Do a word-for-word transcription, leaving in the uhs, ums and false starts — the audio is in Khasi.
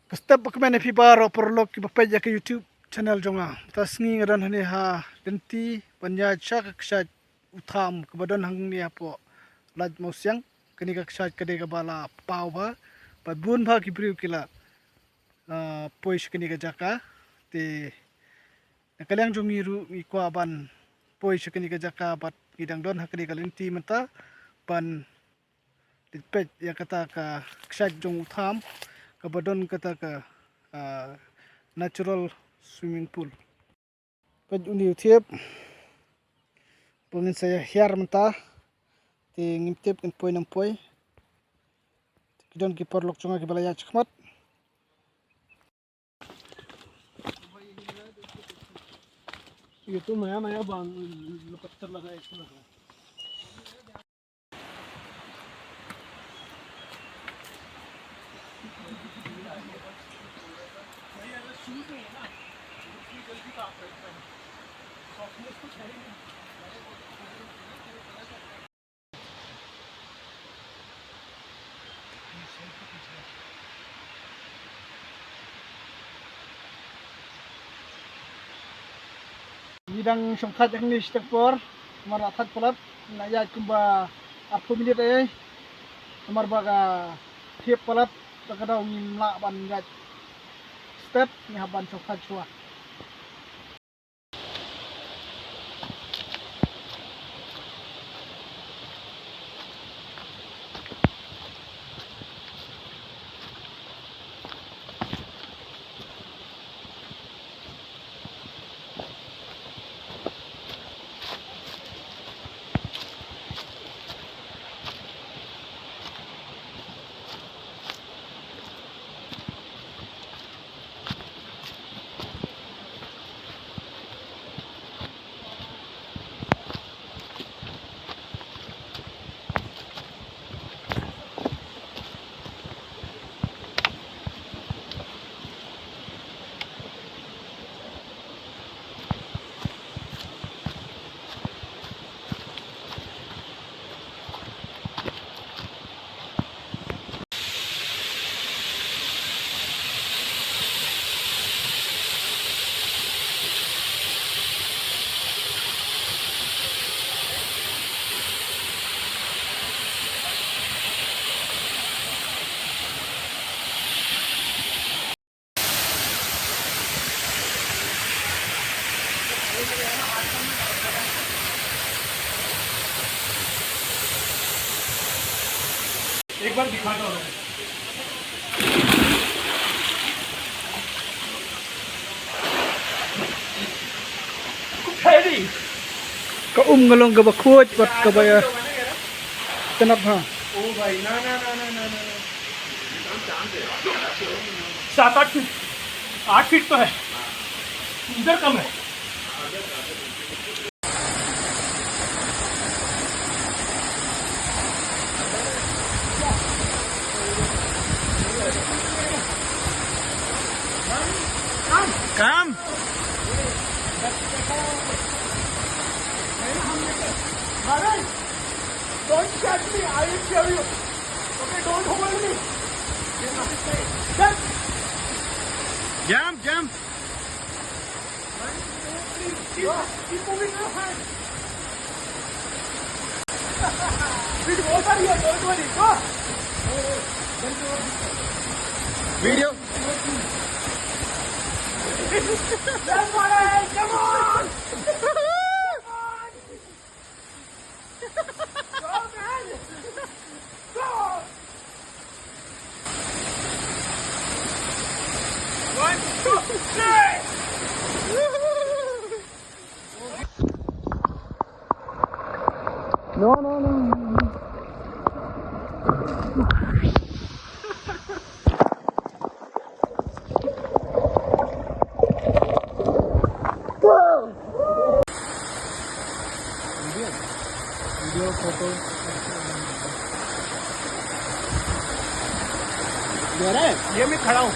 Ka step ba kmen ïa phi baroh paralok kiba peit ïa ka YouTube channel jong nga. Mynta sngi nga don hangne ha lynti ban ïaid sha ka kshaid u Tham kaba don hangne hapoh Laitumkhrah. Kane ka kshaid ka dei kaba la paw bha bad bun bha ki briew ki la, ah, poi sha kane ka jaka. Te na ka liang jong ngi ruh ngi kwah ban poi sha kane ka jaka bad ngi dang don ha kane ka lynti mynta ban leit peit ïa kata ka kshaid jong u Tham kaba don kata ka, ah, natural swimming pool. Peit une u thiep ba ngin sa hiar mynta, te ngim tip ngin poi ne ym poi. Te ki don ki paralok jong nga kiba la ïaid shakhmat. ये तो नया नया बांध, पत्थर लगा है, इसको लगा है। Ngi dang shongthait hangne shiteng por, namar la thait palat, ngi la ïaid kumba arphew minit ei, namar ba ka thiep palat, te ka daw ngim lah ban ïaid step, ngi hap ban shongthait shuwa. एक बार दिखा दो। Ka um nga long kaba khuid bad kaba ïa tnat ha. ओ भाई, ना, ना, ना। सात आठ फीट, आठ फीट तो है, इधर कम है। Come. Don't catch me, I will kill you. Okay, don't hold me. Jump. Jump, jump. Keep, keep moving your hand. With water here, don't worry. Go. Video. Come on. Come on. Go, man. Go. One, two, three. No, no, no, no, no. Video, video, photo. ये मैं खड़ा हूँ।